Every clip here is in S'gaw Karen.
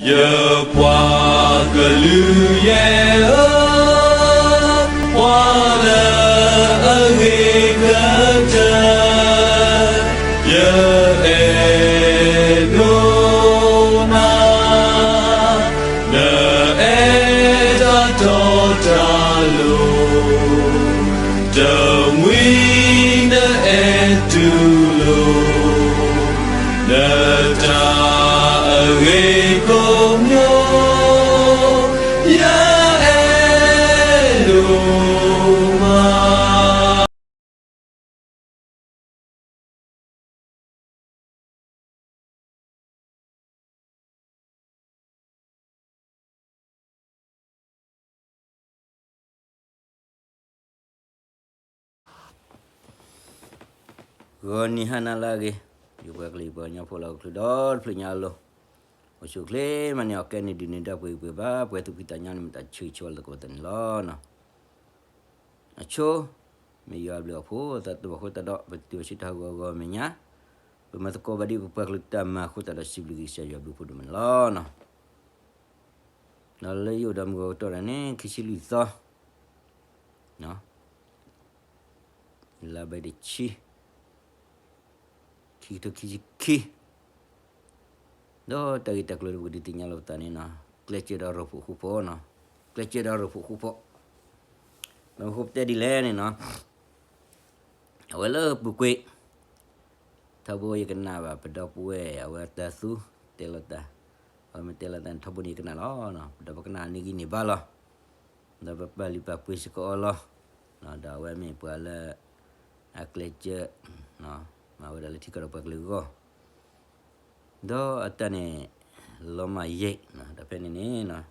ယပှၤကလုာ်ယဲၢ်ဧၢ, ပှၤလၢအဂ့ၤကတၢၢ်, ယအဲၣ်ဒိးနၤ, နအဲၣ်တၢ်တီတၢ်လိၤ, တမှံၤနအဲၣ်တူၢ်လိာ် နတၢ်အဂ့ၤကိးမံၤ, ယအဲၣ်ဒိးမး. ဂီၤနံၤဟါနၤလၢအဂ့ၤ, ယပှၤကလုာ်ပှၤကညီဖိလၢဟီၣ်ခိၣ်ဒီတဖျၢၣ်ညါအလိၤ, အိၣ်ဆူၣ်အိၣ်ချ့မးန့ၣ် အီၣ်ကဲန့ၣ်ဒုးန့ၣ် ဒီပုၢ်ဝဲၢ်ပှၤဘၣ် ပှၤသူၣ်ဖှံသးညီန့ၣ် မ့ၢ်တၢ်ဆၢဂ့ၤဆၢဝါလၢသကိးသးန့ၣ်လီၤ. အဆိ, မ့ၢ်ယွၤအဘျုးအဖှိၣ် သးတဘၣ်ဃိသတးဒီး ပတုၤဆူတၢ်ဟးဂီၤဂီၤမဲာ်ညါ, ပမၤသကိးဘၣ်ဒ်ပပှၤကလုာ်တၢ်မၤအဃိသတးဒီး စံးဘျုးက့ၤကစၢ်ယွၤအဘျုးအဖှိၣ်ဒိၣ်မးန့ၣ်လီၤ. ဒီးလၢယအိၣ်ဒီးမုၢ်ဂီၤကတီၢ်ဒၣ်န့ၣ် ခံဆံလွံၢ်သီ လါဘဲတဆံ ခံကထိခံဆံခံ, ဒီးတၢ်ဂ့ၢ်တၢ်ကျိၤလၢပကဒုးသ့ၣ်ညါလိာ်ပသးန့ၣ်နီၤ, ကျဲးစၢးဒီးရိဖှိၣ်ဃူဖိနီၤ, ကျဲးစၢးဒီးရိဖှိၣ်ဃူဖိ, ဘၣ်မနုၤဃိပတဲဒ်လဲၣ်န့ၣ်နီၤ, အဝဲလၢပူၤကွံာ် ထီဘိယကနၣ်ဘၣ်ပဒီပုၢ်ဝဲၢ် အဝဲတၢ်သူ တဲလိာ်တၢ်, အဝဲမ့ၢ်တဲလိာ်တၢ်န့ၣ် ထီဘိန့ၣ်ယကနၣ်လီၤ. ဒီးပကနၣ်န့ၢ်ဂံၢ်န့ၢ်ဘါလီၤ. ဒီးပပာ်လုၢ်ပာ်ပှ့ၤစ့ၢ်ကီးအီၤလီၤ. ဒီးအဝဲမ့ၢ်ပှၤလၢ အကျဲးစၢး မၤဝဲဒၣ်လၢထံကီၢ်ဒီးပှၤကလုာ်အဂီၢ်, ဒီးအတၢ်န့ၣ် လီၤမၢ်ယဲၢ်, ဒီးဖဲန့ၣ်န့ၣ်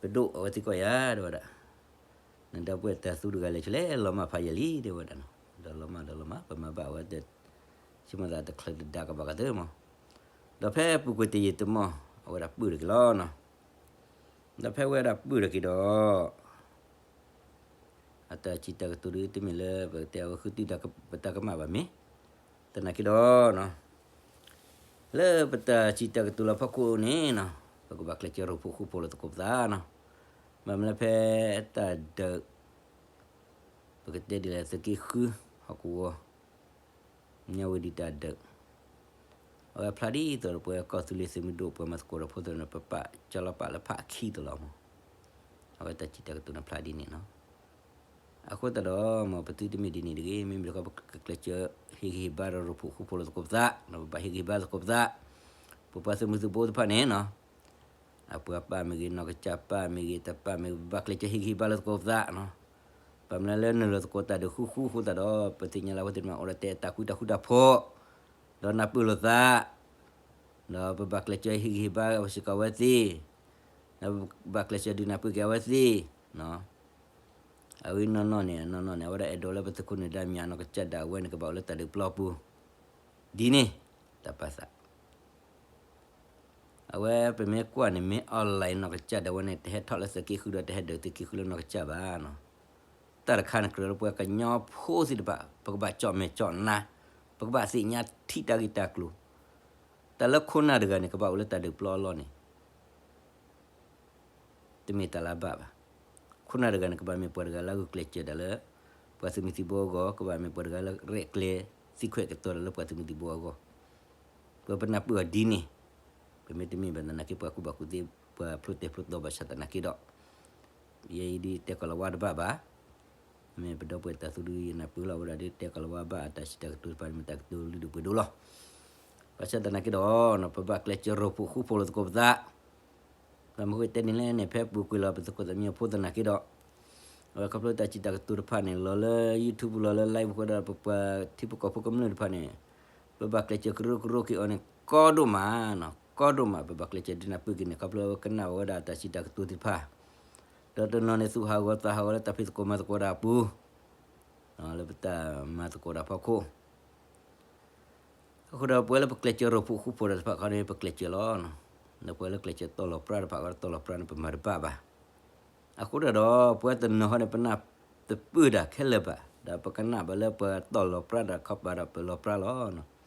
ပဒိၣ်အဝဲသံကွၢ်ယၤ တဲဝဲဒၣ်, နဒီပုၢ်ဝဲၢ်တၢ်သူတဂၤလဲၣ် ဆိလဲၣ် လီၤမၢ်ဖးယံာ်လံ တဲဝဲဒၣ်နီၤ, ဒီးလီၤမၢ်ဒီးလီၤမၢ် ပမၤဘၣ်အဝဲသ့ၣ် ဆိကမိၣ်သးတချုးတဒါကဘၣ်ကသ့မး, ဒီးဖဲပူၤကွံာ်တယံာ်တမီၢ် အဝဲဒၣ်ပုၢ်တက့ၢ်လီၤနီၤ, ဒီးဖဲဝဲဒၣ်ပုၢ်တက့ၢ်ဒီး အတၢ်စံးတၢ်ကတိၤဒ်တမ့ၢ်လၢပကတဲအဝဲဃုသံဒီးပတၢ်ကမၣ်ဘၣ်မ့ၢ်, သနာ်က့ဒီး လၢပတၢ်စံးတၢ်ကတိၤလၢဖီခိၣ်န့ၣ်နီၤ, ပကဘၣ်ကျဲးစၢးရိဖှိၣ်ဃူဖိးလိာ်သကိးပသးနီၤ, ဘၣ်မနုၤလၢဖဲတၢ်ဒုး ပကတဲဒ်လဲၣ် သုးက့ဃု ဟီၣ်ကဝီၤ မၠၣ်ဝတံၤတၢ်ဒုး, အဝဲဖျါဒ်သိးဒီးပဝဲကီၢ်သူလ့ၤသုးမုၢ်ဒိၣ် ပှၤမၤသကိးဒီးဖိသ့ၣ်န့ၣ် ပပာ်ကၠီလီၤပာ်လၢဖးအခံသိးလီၤမး, အဝဲတၢ်စံးတၢ်ကတိၤန့ၣ်ဖျါဒ်န့ၣ်နီၤ, အဃိသတးဒီး မ်ပသုတမ့ၢ်ဒ်န့ၣ်တဂ့ၤ, မ့မ့ၢ်တခီ ပကကျဲးစၢးဟ့ၣ်ဂံၢ်ဟ့ၣ်ဘါဒီးရိဖှိၣ်ဃူဖိးလိာ်သကိးပသး, ပဘၣ်ဟ့ၣ်ဂံၢ်ဟ့ၣ်ဘါသကိးပသး, ပပှၤသုးမုၢ်သံၣ်ဘိတဖၣ်န့ၣ်နီၤ အပှၤပၢ်မ့ၢ်ဂ့ၤ နီၢ်ကစၢ်ပၢ်မ့ၢ်ဂ့ၤ တၢ်ပၢ်မ့ၢ်ဂ့ၤ ပဘၣ်ကျဲးစၢးဟ့ၣ်ဂံၢ်ဟ့ၣ်ဘါလိာ်သကိးပသးနီၤ, ဘၣ်မနုၤလၢနုာ်လီၤသကိးတၢ်ဒုးဃူဃူအဃိသတးဒီး ပသ့ၣ်ညါလၢအဝဲသ့ၣ်တဖၣ် အိၣ်ဒီးတဲတၢ်ဃူတၢ်ဃူတၢ်ဖိး, ဒီးနၢ်ပၢၢ်လိာ်သး, ဒီးပဘၣ်ကျဲးစၢးဟ့ၣ်ဂံၢ်ဟ့ၣ်ဘါစ့ၢ်ကီးအဝဲသ့ၣ်, ဒီးပဘၣ်ကျဲးစၢးဒုးနၢ်ပၢၢ်က့ၤအဝဲသ့ၣ်, အဝဲနီၢ်နီၢ်န့ၣ် နီၢ်နီၢ်န့ၣ် အဝဲဒၣ်အဲၣ်ဒိးလၢပသုးခိၣ်နၢၤဒါမၠး နီၢ်ကစၢ်ဒၣ်ဝဲန့ၣ် ကဘၣ်အိၣ်လၢတၢ်ဒုးပျီပူၤ, ဒ်န့ၣ် တၢ်ပာ်သး အဝဲပမ့ၢ်ကွၢ်န့ၣ် မ့ၢ် online နီၢ်ကစၢ်ဒၣ်ဝဲန့ၣ် တဟဲထီၣ်လၢသုးက့ဃုဒီး တဟဲဒုးသုးက့ဃုလၢနီၢ်ကစၢ်ဘၣ်နီၤ, တၢ်တခါန့ၣ်ကြၢးလၢပှၤကညီဖိသ့ၣ်တဖၣ် ပကဘၣ်ကၠီၣ်မဲာ်ကၠီၣ်နါ, ပကဘၣ်သ့ၣ်ညါထံၣ်တၢ်ဂ့ၢ်တၢ်ကျိၤ, တၢ်လၢခိၣ်နၢ်တဂၤန့ၣ် ကဘၣ်အိၣ်လၢတၢ်ဒုးပျီအလီၢ်န့ၣ် တမ့ၢ်တၢ်လၢအဘၣ်ဘၣ်. ခိၣ်နၢ်တဂၤန့ၣ် ကဘၣ်မ့ၢ်ပှၤတဂၤလၢအဂုာ်ကျဲးစၢးတၢ်လၢ ပှၤသုးမုၢ်သံၣ်ဘိအဂီၢ်, ကဘၣ်မ့ၢ်ပှၤတဂၤလၢရဲၣ်ကျဲၤသံခွဲးကတီၤတၢ်လၢပှၤသုးမုၢ်သံၣ်ဘိအဂီၢ်, ပပနၢ်ပၢၢ်အီၤဒ်န့ၣ်, ပမ့ၢ်တမ့ၢ်ဘၣ်သနာ်က့ ပှၤကူၣ်ဘၣ်ကူၣ်သ့ ပှၤဖျိတဲဖျိတီဘၣ်ဆၣ်သနာ်က့ဒီး, ယဲအံၤဒ်တဲကီၢ်လၤဝါတဘၣ်ဘၣ်, မ့ၢ်ပဒီပုၢ်ဝဲၢ်တၢ်သူဒုးယနၢ်ပၢၢ်လီၤဝဲဒၣ်ဒ်တဲကီၢ်လၤဝါဘၣ် အတၢ်စံးတၢ်ကတိၤတဖၣ်န့ၣ် မ့ၢ်တၢ်ကတိၤလုၢ်ဒိၣ်ပှ့ၤဒိၣ်လီၤ. ဘၣ်ဆၣ်သနာ်က့ဒီး ပဘၣ်ကျဲးစၢးရိဖှိၣ်ဃူဖိးလိာ်သကိးပသး ဘၣ်မနုၤဃိတဲဒ်လဲၣ်န့ၣ် ဖဲပူၤကွံာ်လီၤပသုးခိၣ်သးမံအဖိသနာ်က့ဒီး, အဝဲခီဖျိတၢ်စံးတၢ်ကတိၤတဖၣ်န့ၣ် လီၤလၢ YouTube လီၤလၢ live ဃိဒီး ပပှၤထံဖိကီၢ်ဖိကမျၢၢ်တဖၣ်န့ၣ်, ပဘၣ်ကျဲးစၢးကရၢကရိက့ၤအီၤန့ၣ် ကီဒိၣ်မး, ကီဒိၣ်မး ပဘၣ်ကျဲးစၢးဒုးနၢ်ပၢၢ်က့ၤန့ၣ် ခီဖျိကနၣ်ဝဲဒၣ်တၢ်စံးတၢ်ကတိၤသ့ၣ်တဖၣ်, ဒီးတနီၤန့ၣ် သူၣ်ဟးဂီၤသးဟးဂီၤလၢတၢ်ဖံးသကိးမၤသကိးတၢ်အပူၤ လၢပတၢ်မၤသကိးတၢ်ဖီခိၣ် အဃိဒီးပဝဲလၢပကျဲးစၢးရိဖှိၣ်ဃူဖိးတၢ်တဖၣ်ခီန့ၣ် ပကျဲးစၢးလီၤ. ဒီးပဝဲလၢကျဲးစၢးတီၢ်လီၤပြၢတဖၣ်ခီ တီၢ်လီၤပြၢန့ၣ် ပမၤတဘၣ်ဘၣ်. အဃိဒီး ပဝဲတနီၤဃီန့ၣ် ပနၢ်တပၢၢ်တၢ်ခဲလၢာ်ဘၣ်, ဒီးပကနၣ်ဘၣ်လၢပှၤတီၢ်လီၤပြၢဒီးခီပၤဒီးပလီၤပြၢလီၤ.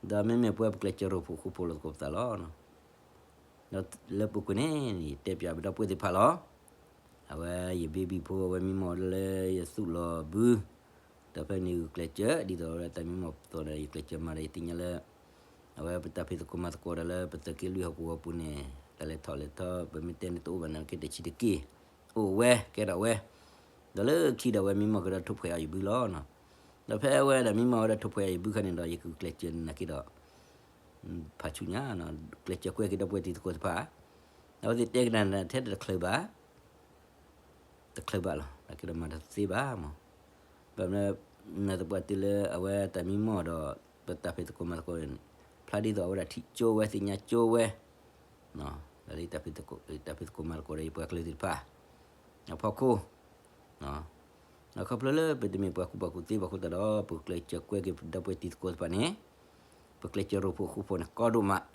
ဒီးမ့မ့ၢ်ပဝဲပကျဲးစၢးရိဖှိၣ်ဃူဖိးလိာ်သကိးပသးလီၤ. ဒီးလၢပူၤကွံာ်န့ၣ် ယတဲပၠးပဒီပုၢ်ဝဲၢ်သ့ၣ်တဖၣ်လီၤ. အဝဲယဘ့ဘံၣ်ဖိ အဝဲမံမီၢ်ဒၣ်လၢယသူၣ်လီၤဘု, ဒီးဖဲန့ၣ်ဂုာ်ကျဲးစၢး ဒ်သိးဝဲဒၣ်တၢ်မံမီၢ်ပသီဒီး ယကျဲးစၢးမၤဒီး ယသ့ၣ်ညါလၢ အဝဲပတၢ်ဖံးသကိးမၤသကိးဒီးလၢပသုးက့လွံၢ်ဟီၣ်ကဝီၤပူၤန့ၣ် တၢ်လဲၤထီၣ်လဲၤထီ ပမ့ၢ်တဲန့ၣ်တအိၣ်ဘၣ်နာ်က့ တဆံးတက့ၢ်, အိၣ်ဝဲ ကဲထီၣ်ဝဲ, ဒီးလၢခံဒီးအဝဲမံမီၢ်ကဒီးထိၣ်ဖှဲးအီၤယဘုလီၤ. ဒီးဖဲအဝဲဒၣ်မံမီၢ်ဝဲဒၣ်ထိၣ်ဖှဲးအီၤယဘုခါန့ၣ်ဒီး ယကဂုာ်ကျဲးစၢးနာ်က့ဒီး ဖးဆူညါ, ကျဲးစၢးကွဲက့ၤဒီပုၢ်ဝဲၢ်တံၤသကိးတဖၣ်, အဝဲသ့ၣ်တဲကဒါထဲတချုးဘၣ် တချုးဘၣ်လီၤ, နာ်က့ဒီးမၤတသ့ဘၣ်မး. ဘၣ်မနုၤ နသပှၢ်တ့ၢ်လၢအဝဲတၢ်မံမီၢ်ဒီး ပတၢ်ဖံးသကိးမၤသကိးန့ၣ် ဖျါဒ်သိးအဝဲဒၣ်ထံၣ်ကၠိဝဲသ့ၣ်ညါကၠိဝဲ, လၢတၢ်ဖံးသကိးမၤသကိးဒီးယပှၤကလုာ်သ့ၣ်တဖၣ် အဖီခိၣ် ဒီးခီဖျိလၢပတမ့ၢ်ပှၤကူၣ်ဘၣ်ကူၣ်သ့ဘၣ်အဃိသတးဒီး ပကျဲးစၢးကွဲက့ၤပဒီပုၢ်ဝဲၢ်တံၤသကိးတဖၣ်န့ၣ် ပကျဲးစၢးရိဖှိၣ်ဃူဖိးန့ၣ် ကီဒိၣ်မး,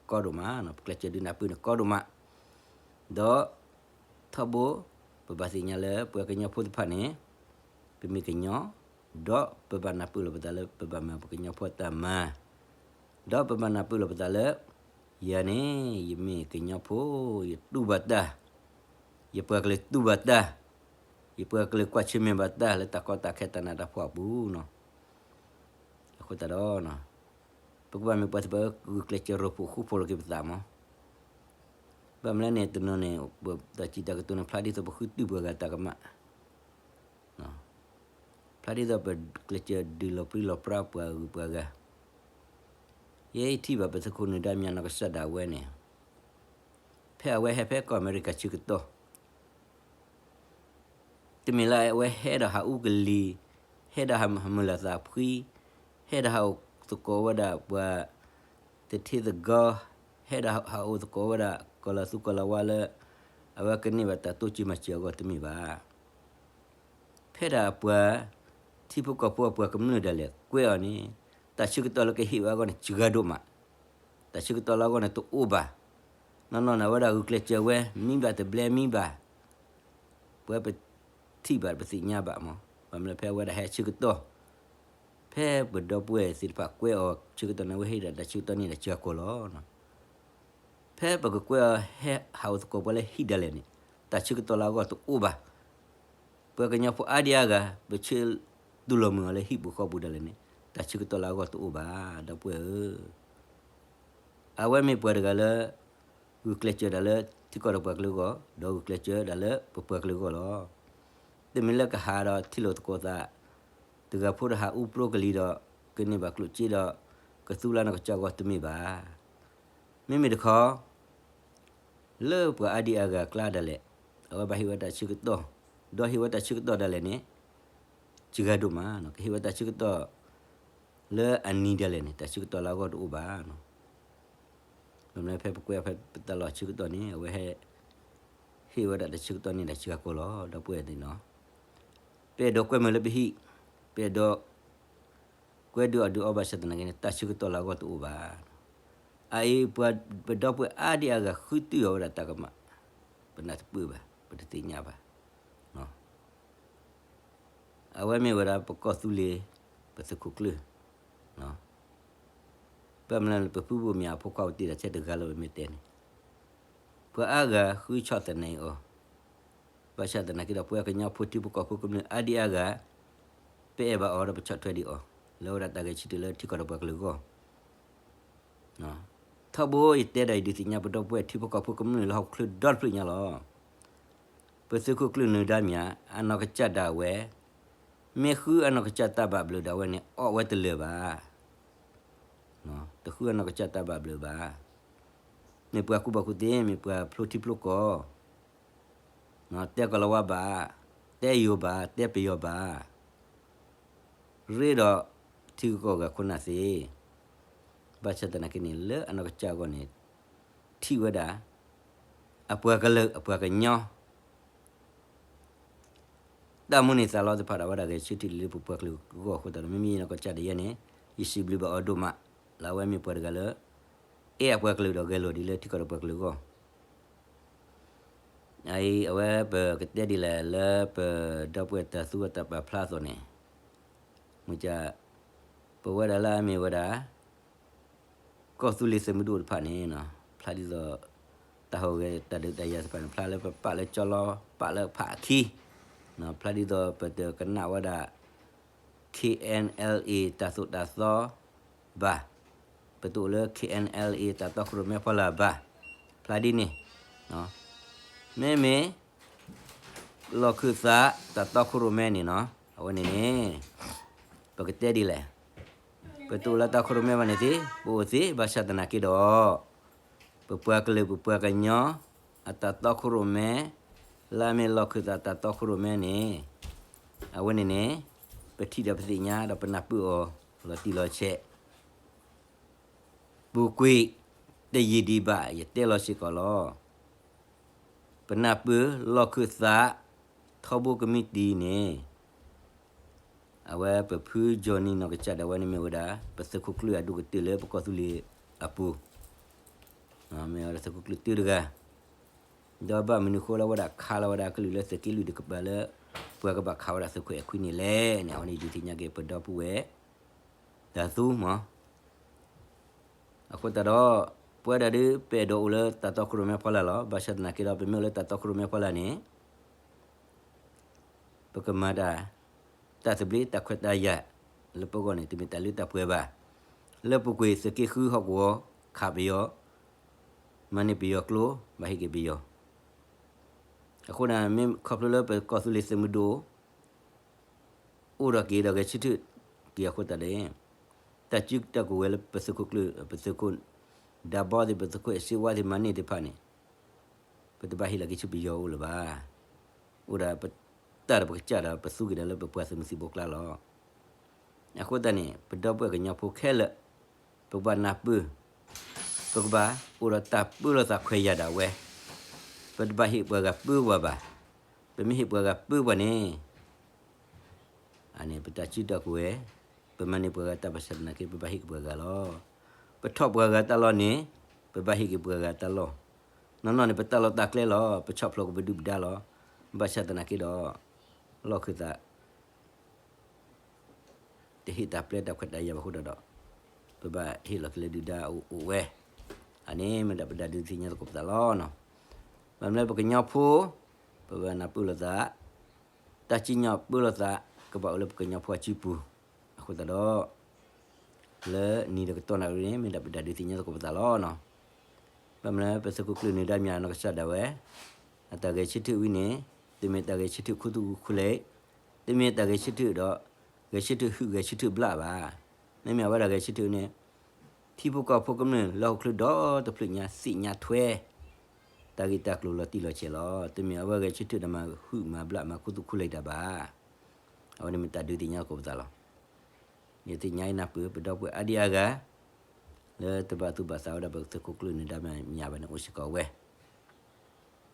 ကီဒိၣ်မး, ပကျဲးစၢးဒုးနၢ်ပၢၢ်န့ၣ် ကီဒိၣ်မး, ဒီး ထီဘိ ပဘၣ်သ့ၣ်ညါလၢပှၤကညီဖိတဖၣ်န့ၣ် ပမ့ၢ်ကညီ, ဒီးပဘၣ်နၢ်ပၢၢ်လီၤပသးလၢပဘၣ်မၤပကညီဖိတၢ်မၤ, ဒီးပဘၣ်နၢ်ပၢၢ်လီၤပသးလၢ ယၤန့ၣ် ယမ့ၢ်ကညီဖိ, ယတူၢ်ဘၣ်တၢ်, ယပှၤကလုာ်တူၢ်ဘၣ်တၢ်, ယပှၤကလုာ်ကွၢ်ဆၢၣ်မဲာ်ဘၣ်တၢ်လၢတၢ်ကီတၢ်ခဲတၢ်နးတၢ်ဖှီၣ်အပူၤနီၤ. အဃိသတးဒီး ပကဘၣ်မ့ၢ်ပှၤသ့ၣ်တဖၣ်ဂုာ်ကျဲးစၢးရိဖှိၣ်ဃူဖိးလီၤက့ၤပသးမး. ဘၣ်မနုၤလဲၣ်န့ၣ် တနီၤန့ၣ် ပတၢ်စံးတၢ်ကတိၤန့ၣ် ဖျါဒ်သိးပဃုတုၢ်ပှၤဂၤတၢ်ကမၣ်, ဖျါဒ်သိးပကျဲးစၢးဒုးလီၤပြံလီၤပြါပှၤဂုၤပှၤဂၤ, ယဲအံၤထံၣ်ဘၣ်ပသုးခိၣ်နၢၤဒါမၠးနီၢ်ကစၢ်ဒၣ်ဝဲန့ၣ်, ဖဲအဝဲဟဲဖဲကီၢ်အမဲရကၤဆၢကတီၢ် တမ့ၢ်လၢအဝဲဟဲဒီးဟးအူကလံၤ, ဟဲဒီးဟးမုာ်လၤသးဖှံ, ဟဲဒီးဟးအိၣ်သကိးဝဲဒၣ်ပှၤတထံသကီ, ဟဲဒီးဟးအိၣ်သကိးဝဲဒၣ်ကီၢ်လၤသူကီၢ်လၤဝါလၢ အဝဲကန့ၢ်ဘၣ်တၢ်တိစၢၤမၤစၢၤအဂီၢ်တမ့ၢ်ဘၣ်. ဖဲဒၣ်အပှၤ ထံဖိကီၢ်ဖိအပှၤကမျၢၢ်ဒၣ်လဲာ်ကွဲအီၤန့ၣ် တၢ်ဆၢကတီၢ်လၢကဟ့ၣ်ဝဲအဂီၢ်န့ၣ် စှၤဒိၣ်မး, တၢ်ဆၢကတီၢ်လၢအဂီၢ်န့ၣ်တအိၣ်ဘၣ်. နီၢ်နီၢ်န့ၣ် အဝဲဒၣ်ဂုာ်ကျဲးစၢးဝဲ မံဘၣ်တဘျဲမံဘၣ် ပဝဲပထံၣ်ဘၣ်ပသ့ၣ်ညါဘၣ်မး, ဘၣ်မနုၤလၢဖဲအဝဲဒၣ်ဟဲဆၢကတီၢ်, ဖဲပဒီပုၢ်ဝဲၢ်သ့ၣ်တဖၣ်ကွဲအီၤဆၢကတီၢ်န့ၣ် အဝဲဟ့ၣ်ဒၣ်တၢ်ဆၢကတီၢ်န့ၣ်ဒၣ်စှၤကီၢ်လီၤ. ဖဲပကကွဲအီၤဟဲဟးအိၣ်သကိးပှၤလၢဟံၣ်ဒၣ်လဲာ်န့ၣ် တၢ်ဆၢကတီၢ်လၢအဂီၢ်တအိၣ်ဘၣ်. ပှၤကညီဖိအါဒံအါဂၤ ပဆၢတူၢ်လိာ်မုာ်အီၤလၢဟံၣ်ပူၤဃီပူၤဒၣ်လဲာ်န့ၣ် တၢ်ဆၢကတီၢ်လၢအဂီၢ်တအိၣ်ဘၣ် ဒီပုၢ်ဝဲၢ်ဧၢ. အဝဲမ့ၢ်ပှၤတဂၤလၢ ဂုာ်ကျဲးစၢးဒၣ်လၢထံကီၢ်ဒီးပှၤကလုာ်အဂီၢ် ဒီးဂုာ်ကျဲးစၢးဒၣ်လၢပပှၤကလုာ်အဂီၢ်လီၤ. တမ့ၢ်လၢကဟးဒီးထံၣ်လိာ်သကိးသး တဂၤဖိဒီးဟးအူပြိကလံၤဒီး ကန့ၢ်ဘၣ်ကျိၣ်စ့ဒီး ကသူလၢနီၢ်ကစၢ်အဂီၢ်တမ့ၢ်ဘၣ်. မ့မ့ၢ်တခီ လၢပှၤအါဒံအါဂၤအကျါဒၣ်လဲာ် အဝဲဘၣ်ဟ့ၣ်ဝဲတၢ်ဆၢကတီၢ်, ဒီးဟ့ၣ်ဝဲတၢ်ဆၢကတီၢ်ဒၣ်လဲာ်န့ၣ် စှၤဒိၣ်မး, ကဟ့ၣ်ဝဲတၢ်ဆၢကတီၢ် လၢအနံၤဒၣ်လဲာ်န့ၣ် တၢ်ဆၢကတီၢ်လၢအဂီၢ်တအိၣ်ဘၣ်. ဘၣ်မနုၤဖဲပကွဲဖဲပတၢ်လီၢ်ဆၢကတီၢ်န့ၣ် အဝဲဟဲ ဟ့ၣ်ဝဲဒၣ်တၢ်ဆၢကတီၢ်န့ၣ်ဒၣ်စှၤကီၢ်လီၤ ဒီပုၢ်ဝဲၢ်သ့ၣ်နီၤ. ပအဲၣ်ဒိးကွဲမုာ်လၢပဟံၣ်, ပအဲၣ်ဒိး ကွဲဒုးအီၣ်ဒုးအီဘၣ်ဆၣ်သနာ်က့န့ၣ် တၢ်ဆၢကတီၢ်လၢအဂီၢ်တအိၣ်ဘၣ်. အအံၤ ပဒီပုၢ်ဝဲၢ်အါဒံအါဂၤဃုတုၢ်အီၤဝဲဒၣ်တၢ်ကမၣ်, ပနၢ်တပၢၢ်ဘၣ်, ပတသ့ၣ်ညါဘၣ်. အဝဲမ့ၢ်ဝဲဒၣ်ပကီၢ်သူလ့ၤ ပသုးခိၣ်ကျၢၢ်, ဘၣ်မနုၤလၢပဖုဘိၣ်မၠးအဖိခွါအိၣ်တ့ၢ်ဒီးထဲတဂၤလၢပမ့ၢ်တဲန့ၣ်, ပှၤအါဂၤဃုဆီၣ်သနံးအီၤ, ဘၣ်ဆၣ်သနာ်က့ဒီး ပှၤကညီဖိထံဖိကီၢ်ဖိကမျၢၢ်အါဒံအါဂၤ ပအဲၣ်ဘၣ်အီၤဒီးပဆီၣ်ထွဲဒံးအီၤ လၢဝဲဒၣ်တၢ်ဂဲၤဆၢထၢၣ်လၢထံကီၢ်ဒီးပှၤကလုာ်အဂီၢ် ထီဘိယတဲဒီးယဒုးသ့ၣ်ညါ ပဒီပုၢ်ဝဲၢ်ထံဖိကီၢ်ဖိကမျၢၢ်လၢဟီၣ်ခိၣ်ချၢဒီတဖျၢၣ်ညါလီၤ. ပသုးခိၣ်ကျၢၢ်နၢၤဒါမၠး အနီၢ်ကစၢ်ဒၣ်ဝဲ, မ့ၢ်ဃုအနီၢ်ကစၢ်တၢ်ဘၣ်ဘျုးဒၣ်ဝဲန့ၣ် အီၣ်ဝဲတလၢာ်ဘၣ်. တဃုအနီၢ်ကစၢ်တၢ်ဘၣ်ဘျုးဘၣ်. မ့ၢ်ပှၤကူၣ်ဘၣ်ကူၣ်သ့ မ့ၢ်ပှၤဖျိထံဖျိကီၢ် တဲကီၢ်လီၤဝါဘၣ်, တဲယိၤဘၣ်, တဲပယီၤဘၣ်, ရ့ဒီးထံဂုၤကီၢ်ဂၤခိၣ်နၢ်သ့, ဘၣ်ဆၣ်သနာ်က့န့ၣ် လၢအနီၢ်ကစၢ်အဂီၢ်န့ၣ် ထံၣ်ဝဲဒၣ် အပှၤကလုာ်အပှၤကညီ တၢ်မုၢ်န့ၢ်သးလီသ့ၣ်တဖၣ်ဒီး အဝဲဒၣ်ဂဲၤဆၢထၢၣ်လၢပပှၤကလုာ်အဂီၢ်အဃိသတးဒီး မ့မ့ၢ်ယနီၢ်ကစၢ်ဒၣ်ယဲန့ၣ် ယစံးဘျုးဘၣ်အီၤဒိၣ်မး လၢအဝဲမ့ၢ်ပှၤတဂၤလၢ အဲၣ်အပှၤကလုာ်ဒီးဂဲၤလိာ်ဒံးလၢထံကီၢ်ဒီးပှၤကလုာ်အဂီၢ် အအံၤ အဝဲပကတဲဒ်လဲၣ်လၢပဒီပုၢ်ဝဲၢ်တၢ်သူၣ်အတၢ်ပာ်ဖျါအသိးန့ၣ်, မ့ၢ်က ပဝဲဒၣ်လၢအမ့ၢ်ဝဲဒၣ် ကီၢ်သူလ့ၤသုးမုၢ်ဒိၣ်တဖၣ်န့ၣ် ဖျါဒ်သိး တၢ်ဟူးဂဲၤတၢ်ဒုးတၢ်ယၤသ့ၣ်တဖၣ်န့ၣ် ဖျါလၢပပာ်လၢကၠီလီၤ ပာ်လၢဖးအခံ, ဖျါဒ်သိးပတကနၣ်ဝဲဒၣ် K N L A တၢ်သိၣ်တၢ်သီဘၣ်, ပတအိၣ်လၢ K N L A တၢ်တီခိၣ်ရိၣ်မဲဖီလာ်ဘၣ်, ဖျါဒ်န့ၣ်, မ့မ့ၢ် လီၢ်ခၢၣ်သးတၢ်တီခိၣ်ရိၣ်မဲန့ၣ်နီၤ, အဝဲန့ၣ်န့ၣ် ပကတဲဒ်လဲၣ်, ပတအိၣ်လၢတၢ်တီခိၣ်ရိၣ်မဲဘၣ်န့ၣ်သ့, ပအိၣ်သ့ ဘၣ်ဆၣ်သနာ်က့ဒီး ပပှၤကလုာ်ပပှၤကညီ အတၢ်တီခိၣ်ရိၣ်မဲ လၢအမ့ၢ်လီၢ်ခၢၣ်သးတၢ်တီခိၣ်ရိၣ်မဲန့ၣ်, အဝဲန့ၣ်န့ၣ် ပထံၣ်ဒီးပသ့ၣ်ညါဒီးပနၢ်ပၢၢ်အီၤ လီၤတံၢ်လီၤဆဲး ပူၤကွံာ်တယံာ်ဒံးဘၣ် ယတဲလီၤစ့ၢ်ကီးလီၤ. ပနၢ်ပၢၢ်လီၢ်ခၢၣ်သး ထီဘိကမံးတံာ်န့ၣ်, အဝဲပဖုကၠီၣ်နံၣ်နီၢ်ကစၢ်ဒၣ်ဝဲန့ၣ်မ့ၢ်ဝဲဒၣ် ပသုးခိၣ်ကျၢၢ်အဒိၣ်ကတၢၢ်လၢပကီၢ်သူလ့ၤအပူၤ, မ့ၢ်ဝဲဒၣ်သုးခိၣ်ကျၢၢ်တဂၤ, ဒီးဘၣ်မနုၤဃိလၢဝဲဒၣ်ခးလီၤဝဲဒၣ်ကလုာ်လၢသုးက့လွံၢ်တကပၤလၢ ပှၤကဘၣ်ခးဝဲဒၣ်သုးခိၣ်အဲၣ်ခွံန့ၣ်လဲၣ်န့ၣ် အဝဲန့ၣ်ဒုးသ့ၣ်ညါက့ၤပဒီပုၢ်ဝဲၢ် တၢ်သူမး. အဃိသတးဒီး ပဝဲဒၣ်ဒုး ပအဲၣ်ဒိးအိၣ်လၢတၢ်တီခိၣ်ရိၣ်မဲဖီလာ်လီၤ. ဘၣ်ဆၣ်သနာ်က့ဒီး ပမ့ၢ်အိၣ်လၢတၢ်တီခိၣ်ရိၣ်မဲဖီလာ်န့ၣ် ပကမၤတၢ် တၢ်သဘျ့တၢ်ခွဲးတၢ်ယာ်လၢပဂီၢ်န့ၣ် တမ့ၢ်တၢ်လၢတၢ်ပှဲၤဘၣ်. လၢပူၤကွံာ်သုးက့ဃုဟီၣ်ကဝီၤ ခးပယီၤ, မၤန့ၢ်ပယီၤကျိ ဘၣ်ဟ့ၣ်က့ၤပယီၤ. အဃိန့ၣ် မ့ၢ်ခီဖျိလၢပကီၢ်သူလ့ၤသုးမုၢ်ဒိၣ် အိၣ်ဒီးက့ၤဒီးဂဲၤဆၢထၢၣ်က့ၤအဃိသတးန့ၣ်, တၢ်စုတၢ်ကဝဲၤလၢပသုးခိၣ်ကျၢၢ် ပသုးခိၣ်ဒးဘီသ့ၣ် ပသုးခိၣ်အဲၣ်စ့ဝါသ့ၣ်မၤန့ၢ်သ့ၣ်တဖၣ်န့ၣ် ပတဘၣ်ဟ့ၣ်လီၤက့ၤဆူပယီၤအအိၣ်လၢၤဘၣ်. အိၣ်ဒီးပတၢ်ဒီးပကစၢ်ဒီး ပသူက့ၤဒီးလၢပပှၤသုးမုၢ်သံၣ်ဘိကျါလီၤ. အဃိသတးန့ၣ် ပဒီပုၢ်ဝဲၢ်ကညီဖိခဲလၢာ် ပကဘၣ်နၢ်ပၢၢ်, ပကဘၣ်အိၣ်ဒီးတၢ်ပၢလီၤသးခွဲးယာ်ဒၣ်ဝဲ, ပတဘၣ်ဟ့ၣ်ပှၤဂၤပၢပှၤဘၣ်. ပမ့ၢ်ဟ့ၣ်ပှၤဂၤပၢပှၤန့ၣ် အန့ၣ် ပတၢ်စုတၢ်ကဝဲၤ, ပမၤန့ၢ်ပှၤဂၤတၢ်ဘၣ်ဆၣ်သနာ်က့ ပဘၣ်ဟ့ၣ်က့ၤပှၤဂၤလီၤ. ပထီၣ်ပှၤဂၤတၢ်လီၢ်န့ၣ် ပဘၣ်ဟ့ၣ်က့ၤပှၤဂၤတၢ်လီၢ်. နီၢ်နီၢ်န့ၣ် ပတၢ်လီၢ်တၢ်ကျဲလီၤ, ပဆီၣ်ဖျိးကပဒုၣ်ပဒါလီၤ. ဘၣ်ဆၣ်သနာ်က့ဒီး လီၢ်ခၢၣ်သး တဟ့ၣ်တၢ်ပျဲတၢ်ခွဲးတၢ်ယာ်ဘၣ်အဃိဒီး ပဘၣ်ဟ့ၣ်လီၤက့ၤလၢဒုၣ်ဒါအိၣ်ဝဲ. အန့ၣ်မ့ၢ်ဒၣ်ပတၢ်ဒုးသ့ၣ်ညါသကိးပသးလီၤ. ဘၣ်မနုၤလၢပကညီဖိ ပဘၣ်နၢ်ပၢၢ်လိာ်သး, တၢ်စံၣ်ညီၣ်ပၢလိာ်သး ကဘၣ်အိၣ်လၢပကညီဖိအစုပူၤ. အဃိသတးဒီး လၢနံၤဒီးကတီၢ်နၣ်ရံၣ်န့ၣ် မ့ၢ်ဒၣ်ပတၢ်ဒုးသ့ၣ်ညါသကိးပသးလီၤ. ဘၣ်မနုၤလၢပသုးခိၣ်ကျၢၢ်နၢၤဒါမၠးနီၢ်ကစၢ်ဒၣ်ဝဲ အတၢ်ဂဲၤဆၢထၢၣ်ဝံၤန့ၣ် တမ့ၢ်တၢ်ဂဲၤဆၢထၢၣ်ခူသူၣ်ခူသူၣ်လ့, တမ့ၢ်တၢ်ဂဲၤဆၢထၢၣ်ဒီး ဂဲၤဆၢထၢၣ်ဟုၣ်ဂဲၤဆၢထၢၣ်ဘျးဘၣ်. မ့မ့ၢ်အဝဲဒၣ်ဂဲၤဆၢထၢၣ်န့ၣ် ထံဖိကီၢ်ဖိကမျၢၢ်လၢဟီၣ်ခိၣ်ချၢဒီတဖျၢၣ်ညါသ့ၣ်ညါထွဲ တၢ်ဂ့ၢ်တၢ်ကျိၤလီၤတံၢ်လီၤဆဲးလီၤ. တမ့ၢ်အဝဲဂဲၤဆၢထၢၣ်ဒီးမၤဟုၣ်မၤဘျးမၤခူသူၣ်ခူလံၤတၢ်ဘၣ်. အဝဲန့ၣ်မ့ၢ်တၢ်ဒုးသ့ၣ်ညါသကိးပသးလီၤ. ယသ့ၣ်ညါအံၤနၢ်ပၢၢ် ပဒီပုၢ်ဝဲၢ်အါဒံအါဂၤ လၢတဘၣ်သူၣ်ဘၣ်သးဝဲဒၣ်ပသုးခိၣ်ကျၢၢ်နၢၤဒါမၠးဘၣ်န့ၣ် အိၣ်စ့ၢ်ကီးဝဲ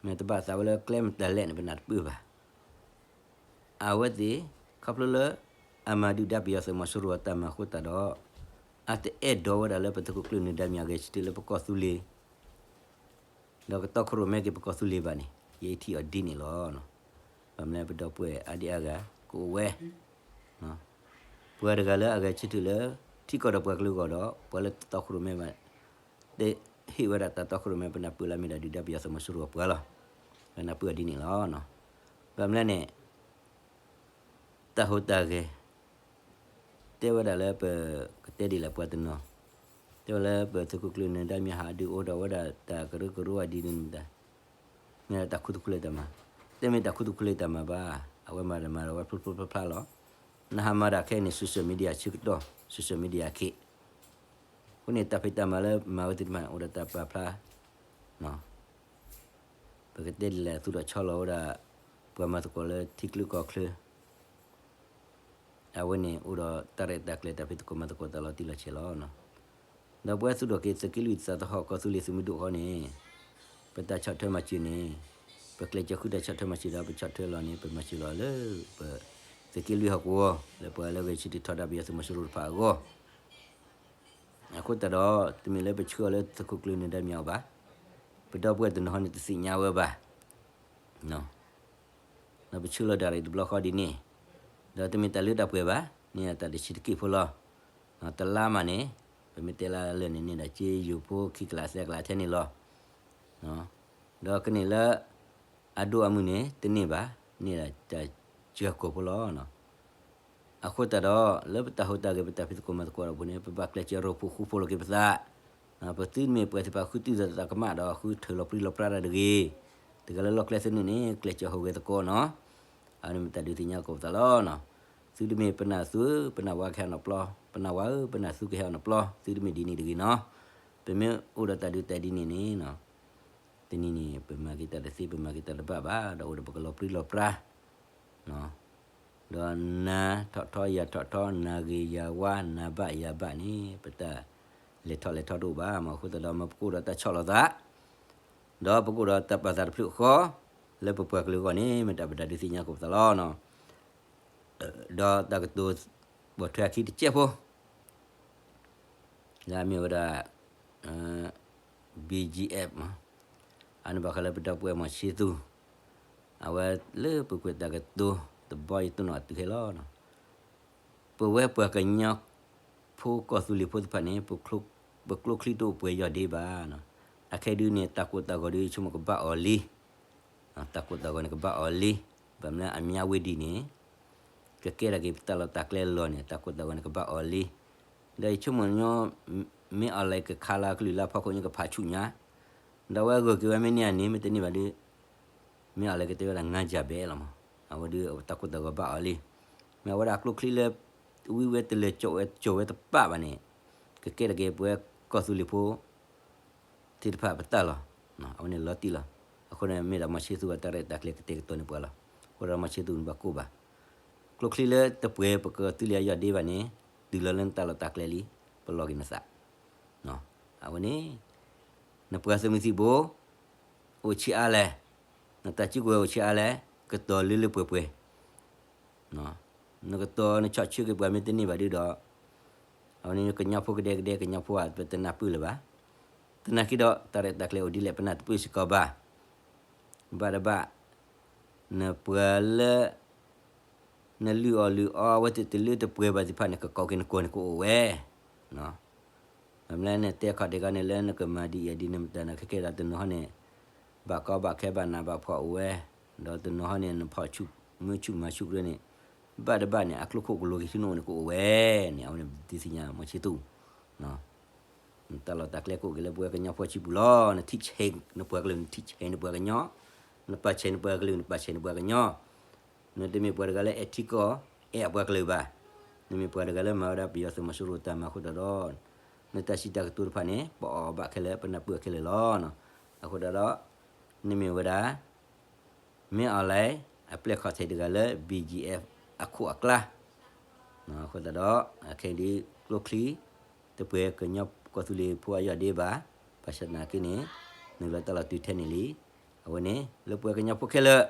မ့ၢ်တဘၣ်သးဝဲလၢကျဲမတၤလဲၣ်န့ၣ် ပနၢ်တပၢၢ်ဘၣ်. အဝဲသ့ၣ် ခီဖျိလၢ အမၤဒုၣ်ဒါပယီၤသုးမီၤစိရိၤအတၢ်မၤအဃိသတးဒီး အတအဲၣ်ဒိးဝဲဒၣ်လၢပသုးခိၣ်ကျၢၢ်နၢၤဒါမၠးဂဲၤဆၢထၢၣ်လၢပကီၢ်သူလ့ၤ ဒီးကတီခိၣ်ရိၣ်မဲက့ၤပကီၢ်သူလ့ၤဘၣ်န့ၣ် ယအံးထံၣ်အီၤဒ်န့ၣ်လီၤ. ဘၣ်မနုၤလၢပဒီပုၢ်ဝဲၢ်အါဒံအါဂၤကအိၣ်ဝဲ ပှၤတဂၤလၢအဂဲၤဆၢထၢၣ်လၢ ထံကီၢ်ဒီးပှၤကလုာ်အဂီၢ်ဒီး ပှၤလၢတတီခိၣ်ရိၣ်မဲဘၣ် တဟ့ၣ်ဝဲဒၣ်တၢ်တီခိၣ်ရိၣ်မဲ ပနၢ်ပၢၢ်လၢအမ့ၢ်ဒၣ်ဒုၣ်ဒါပယီၤသုးမီၤစိရိၤအပှၤလီၤ. ပနၢ်ပၢၢ်အီၤဒ်န့ၣ်လီၤ. ဘၣ်မနုၤလဲၣ်န့ၣ် တၢ်ဟူးတၢ်ဂဲၤ တဲဝဲဒၣ်လၢပ ကတဲဒ်လဲၣ်ပှၤတနီၤ တဲဝဲလၢပသုးခိၣ်ကျၢၢ်နၢၤဒါမၠးဟးဒုးအိၣ်ဒီးဝဲဒၣ်တၢ်ကရၢကရိအဒ်န့ၣ်မတၤ မ့ၢ်တၢ်ခူသူၣ်ခူလံၤတၢ်မၤ တမ့ၢ်တၢ်ခူသူၣ်ခူလံၤတၢ်မၤဘၣ်. အဝဲမၤတၢ်မၤဒီးဝဲဖျိဖျိဖျါဖျါလီၤ. နဟးမၤတၢ်ခဲအံၤန့ၣ် social media ဆၢကတီၢ် social media ခ့ အဃိန့ၣ် တၢ်ဖံးတၢ်မၤလၢမၤဝဲသ့ၣ်တဖၣ်န့ၣ် အိၣ်ဒီးတၢ်ပာ်ဖျါ ပကတဲဒ်လဲၣ် သူၣ်ထီၣ်ဆီလီၤဝဲဒၣ် ပှၤမၤသကိးလၢထံချၢကီၢ်ချၢ အဝဲန့ၣ်အိၣ်ဒီးတၢ်ရဲၣ်တၢ်ကျဲၤတၢ်ဖံးသကိးမၤသကိးတၢ်လီၤတံၢ်လီၤဆဲးလီၤ. ဒီးပဝဲသူၣ်ထီၣ်က့ၤသုးက့လွံၢ်သးသဟီၣ်ကီၢ်သူလ့ၤသုးမုၢ်ဒိၣ်ဃီန့ၣ် ပတၢ်ဆီၣ်ထွဲမၤစၢၤန့ၣ် ပကျဲးစၢးဃုတၢ်ဆီၣ်ထွဲမၤစၢၤဒီး ပဆီၣ်ထွဲလီၤန့ၣ် ပမၤစၢၤလီၤလၢ ပသုးက့လွံၢ်ဟီၣ်ကဝီၤ လၢပှၤလၢဂဲၤဆၢထၢၣ်ထီဒါပယီၤသုးမီၤစိရိၤတဖၣ်အဂီၢ် အဃိသတးဒီး တမ့ၢ်လၢပဆှၢအီၤလၢသုးခိၣ်ကျၢၢ်နၢၤဒါမၠးအအိၣ်ဘၣ်. ပဒီပုၢ်ဝဲၢ်တနီၤဟီန့ၣ် တသ့ၣ်ညါဝဲဘၣ်. ဒီးပဆှၢလီၤဒၣ်ရ့ၣ်တဘျီဃီဒ်န့ၣ် ဒီးတမ့ၢ်တၢ်လၢတၢ်ပှဲၤဘၣ် န့ၣ်တၢ်တဆံးတက့ၢ်ဖိလီၤ. တလါမးန့ၣ် ပမ့ၢ်တဲလၢလၢာ်န့ၣ်န့ၣ်ဒီး က့ယိၤဖိခံကလးသၢကလးထဲန့ၣ်လီၤ. ဒီးကန့ၢ်လၢ အဒိၣ်အမုၢ်န့ၣ် တန့ၢ်ဘၣ်, န့ၢ်ဒၣ်တၢ်စှၤကိာ်ဖိလီၤ. အဃိသတးဒီး လၢပတၢ်ဟူးတၢ်ဂဲၤ ပတၢ်ဖံးသကိးမၤသကိးဒီးအပူၤန့ၣ် ပဘၣ်ကျဲးစၢးရိဖှိၣ်ဃူဖိးလိာ်က့ၤပသး, ပသုတမ့ၢ်ပှၤသ့ၣ်တဖၣ်ဃုတုၢ်သးသမးဒီး ဃုထၢၣ်လီၤပြံလီၤပြါတၢ်တဂ့ၤ, တဂၤလၢလီၢ်ကျဲသနၢၣ်န့ၣ် ကျဲးစၢးဟူးဂဲၤသကိးနီၤ, အဝဲန့ၣ်မ့ၢ်တၢ်ဒုးသ့ၣ်ညါသကိးပသးလီၤ. သုတမ့ၢ်ပနၢ်သူဧၢ, ပနၢ်ဝါကဟဲအီၤနီတဘျီ, ပနၢ်ဝါဧၢ, ပနၢ်သူကဟဲအီၤနီတဘျီ, သုတမ့ၢ်ဒ်န့ၣ်တဂ့ၤနီၤ. ပမ့ၢ်အိၣ်ဒီးတၢ်ဒုးတၢ်ဒ်န့ၣ်န့ၣ် တနံၤန့ၣ် ပမၤက့ၤတၢ်တသ့ ပမၤက့ၤတၢ်တဘၣ်ဘၣ် ဒီးအိၣ်ဒီးပကလီၤပြံလီၤပြါ, ဒီးနၤထီၣ်ထီယၤထီၣ်ထီ နၤဂ့ၤယၤဝါ နၤဘၣ်ယၤဘၣ်န့ၣ် ပတၢ်လဲၤထီၣ်လဲၤထီတအိၣ်ဘၣ်. မ့ၢ်အဃိသတးဒီး မ်ပကအိၣ်ဒီးတၢ်ဆီၣ်လီၤသး, ဒီးပကအိၣ်ဒီးတၢ်ပာ်သးတဖျၢၣ်ဃီ, လၢပပှၤကလုာ်အဂီၢ်န့ၣ် မ့ၢ်တၢ်ပတၢ်ဒုးသ့ၣ်ညါသကိးပသးလီၤ. ဒီးတၢ်ကတိၤပိာ်ထွဲအခံတစဲးဖိ လၢအမ့ၢ်ဝဲဒၣ် BGF မး, အန့ၣ်ဘၣ်ဃးလၢပဒီပုၢ်ဝဲၢ်မီၤဆ့သူ, အဝဲလၢပူၤကွံာ်တၢ်ကတိၤတဘီ ယတိၢ်နီၣ်အတုၤခဲလီၤ. ပဝဲပှၤကညီဖိကီၢ်သူလ့ၤဖိသ့ၣ်တဖၣ်န့ၣ် ပကျိချံတအိၣ်ပှဲၤယီၢ်ဒ့ဘၣ်. အခဲဒုန့ၣ် တၢ်ကိၢ်တၢ်ဂီၤဒု ဆိကမိၣ်ကဘၣ်အီၤလံ တၢ်ကိၢ်တၢ်ဂီၤန့ၣ်ကဘၣ်အီၤလံ. ဘၣ်မနုၤအမံၤဝဲဒ်န့ၣ် ကကဲထီၣ်က့ၤပတၢ်လီၢ်တၢ်ကျဲလီၤန့ၣ် တၢ်ကိၢ်တၢ်ဂီၤန့ၣ်ကဘၣ်အီၤလံ. ဒီးယဆိကမိၣ်ညီ မ့ၢ်အီၤလဲၣ်ကခးလၢကလုာ်လၢဖီခိၣ်ညါကဖးဆူၣ်ညါ, ဒီးအဝဲဂုာ်က့ၤဝဲမ့ၢ်န့ၢ်အန့ၣ် မ့ၢ်တန့ၢ်ဘၣ်ဒု မ့ၢ်အီၤလဲၣ်ကတဲဝဲဒၣ် ငါးကျားဘဲ လီၤမး, အဝဲဒုးတၢ်ကိၢ်တၢ်ဂီၤဘၣ်အီၤလံ. မ့ၢ်အဝဲဒၣ်ကျိချံလၢ ဝံဝဲတလၢာ်ကၠီၣ်ဝဲတကၠီၣ်ဝဲတပၣ်ဘၣ်န့ၣ် ကကဲထီၣ်က့ၤပဝဲကီၢ်သူလ့ၤဖိ သ့ၣ်တဖၣ်ပတၢ်လီၢ်, အဝဲန့ၣ်လီၤတံၢ်လီၤ. အဃိန့ၣ်မ့ၢ်ဒၣ်မီၤဆ့သူအတၢ်ရဲၣ်တၢ်ကျဲၤကတဲာ်ကတီၤန့ၢ်ပှၤလီၤ. အဃိဒီးမီၤဆ့သူန့ၣ်ဘၣ်ကိၢ်ဘၣ်. ကျိချံလၢတပှဲၤပကီၢ်သူလ့ၤအယီၢ်ဒ့ဘၣ်န့ၣ် တုၤလီၤလၢနတၢ်လီၢ်တၢ်ကျဲလံ, ပလီၤက့ၤနသး. အဝဲန့ၣ် နပှၤသုးမုၢ်သံၣ်ဘိ အိၣ်ဆံးအါလဲၣ်, နတၢ်စုကဝဲၤအိၣ်ဆံးအါလဲၣ်, ကတီၤလၢလၢပှဲၤပှဲၤ နကတီၤနဆီၣ်ဆၢက့ၤပှၤမ့ၢ်တန့ၢ်ဘၣ်ဒုဒီး အဝဲန့ၣ်ကညီဖိကဒဲကဒဲ ကညီဖိဧါ ပတနၢ်ပၢၢ်လၢၤဘၣ်. သနာ်က့ဒီး တၢ်ရဲၣ်တၢ်ကျဲၤအိၣ်ဒ်လဲၣ် ပနၢ်တပၢၢ်စ့ၢ်ကီးဘၣ်. ဘၣ်တဘၣ် နပှၤလၢ နလုၢ်အီၣ်လုၢ်အီအဝဲသ့ၣ်တလၢတပှဲၤဘၣ်သ့ၣ်တဖၣ်န့ၣ် ကကိးက့ၤနကိာ်န့ၣ်ကအိၣ်ဝဲ မ့ၢ်လၢနတဲခီၣ်တဲခီန့ၣ် လၢနကမၤဒ်အံၤဒ်န့ၣ်မတၤန့ၣ် ခဲကဲဒီးတနီၤဟီန့ၣ် ဘၣ်ကီဘၣ်ခဲဘၣ်နးဘၣ်ဖှီၣ်အိၣ်ဝဲ, ဒီးတနီၤဟီန့ၣ် နဖီၣ်ဆူၣ်မုၢ်ဆူၣ်မၤဆူၣ်ကရၢန့ၣ် ဘၣ်တဘၣ်န့ၣ် အကျိခိၣ်ကလိၤက့ၤဆူနအိၣ်န့ၣ်ကအိၣ်ဝဲန့ၣ် အဝဲန့ၣ်ဒုးသ့ၣ်ညါမီၤဆ့သူၣ် နတၢ်လီၢ်တၢ်ကျဲကအိၣ်က့ၤလၢပဝဲကညီဖိအစုပူၤလီၤ. နထံၣ်ဆဲးနပှၤကလုာ် နထံၣ်ဆဲးနပှၤကညီ, နပာ်ဆဲးနပှၤကလုာ် နပာ်ဆဲးနပှၤကညီ, နတမ့ၢ်ပှၤတဂၤလၢအဲၣ်ထံကီၢ် အဲၣ်အပှၤကလုာ်ဘၣ်. နမ့ၢ်ပှၤတဂၤလၢမၤဝဲဒၣ်ပယီၤသုးမီၤစိရိၤတၢ်မၤအဃိသတးဒီး နတၢ်စံးတၢ်ကတိၤတဖၣ်န့ၣ် ပအီၣ်ဘၣ်ခဲလၢာ် ပနၢ်ပၢၢ်ခဲလၢာ်လီၤ. အဃိသတးဒီး နမ့ၢ်ဝဲဒၣ် မ့ၢ်အီၤလဲၣ် အပျဲၢ်ခီၣ်ထံးတဂၤလၢ BGF အခိၣ်အကျါ အဃိသတးဒီး အခဲအံၤဒုး ကျိချံ တပှဲၤကညီကီၢ်သူလ့ၤဖိအယီၢ်ဒ့ဘၣ်, ဘၣ်ဆၣ်သနာ်က့န့ၣ် နုာ်လီၤတၢ်လီၤတုၤထဲန့ၣ်လံ. အဝဲန့ၣ် လၢပဝဲကညီဖိခဲလၢာ်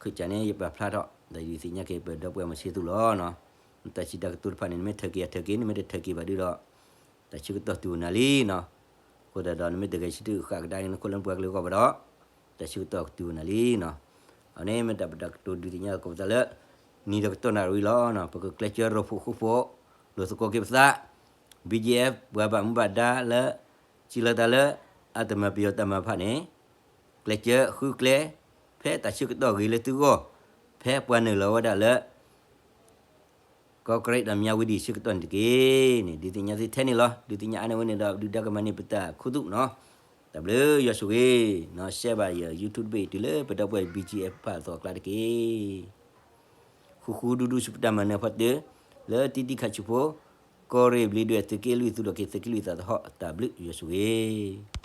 ခုၣ်ကၠးန့ၣ် ယပာ်ဖျါထီၣ် ဒီးယဒုးသ့ၣ်ညါက့ၤပဒီပုၢ်ဝဲၢ်မီၤဆ့သူၣ်လီၤ. နတၢ်စံးတၢ်ကတိၤတဖၣ်န့ၣ် နမ့ၢ်ထၢက့ၤအထၢက့ၤ နမ့ၢ်တထၢက့ၤဘၣ်ဒုဒီး တၢ်ဆၢကတီၢ်တုၤအိၣ်နၤလံနီၤ. အဃိသတးဒီး နမ့ၢ်တဂဲၤဆၢထၢၣ်ဃာ်ကဒါက့ၤ နခိၣ်လၢနပှၤကလုာ်အဂီၢ်ဘၣ်ဒီး တၢ်ဆၢကတီၢ်တုၤအိၣ်နၤလံနီၤ. အန့ၣ်မ့ၢ်တၢ်ပတၢ်ကတိၤဒုးသ့ၣ်ညါသကိးပသးလၢ နံၤဒီးကတီၢ်နၣ်ရံၣ်လီၤ. ပကကျဲးစၢးရိဖှိၣ်ဃူဖိး လိာ်သကိးက့ၤပသး BGF ပှၤဘၣ်မူဘၣ်ဒါလၢ စံးလီၤတၢ်လၢ အတမၤပယီၤတၢ်မၤတဖၣ်န့ၣ် ကျဲးစၢးဃုကျဲ ဖဲတၢ်ဆၢကတီၢ်ဂ့ၤလၢသုဂီၢ် ဖဲပှၤနုာ်လီၤဝဲဒၣ်လၢ ကီၢ်ကရ့းဒီးမၠၣ်ဝတံၣ်ဆၢကတီၢ်န့ၣ်တက့ၢ်န့ၣ် ဒုးသ့ၣ်ညါသုထဲန့ၣ်လီၤ. ဒုးသ့ၣ်ညါအါန့ၢ်ဝဲန့ၣ်ဒီး ဒုၣ်ဒါကမၤန့ၢ်ပတၢ်ခူသူၣ်နီၤ. တၢ်ဘျုးယွၤဆိၣ်ဂ့ၤ နီၤ share ဘၣ်ယ YouTube တဘ့ၣ်အံၤ တုၤလၢပဒီပုၢ်ဝဲၢ် BGF တဖၣ်အသိးအကျါတက့ၢ်. ဃူဃူဒူဒူဆူပတၢ်မၤနၢၤဖီတၢၢ် လၢတံၤတံၤခါဆူးဖိ ကီၢ်ရ့ၣ်ဘျံးဒွဲၣ် သုးက့လွံၢ်သူၣ်ထီၣ်က့ၤ သုးက့လွံၢ်သးသဟီၣ် တၢ်ဘျုးယွၤဆိၣ်ဂ့ၤ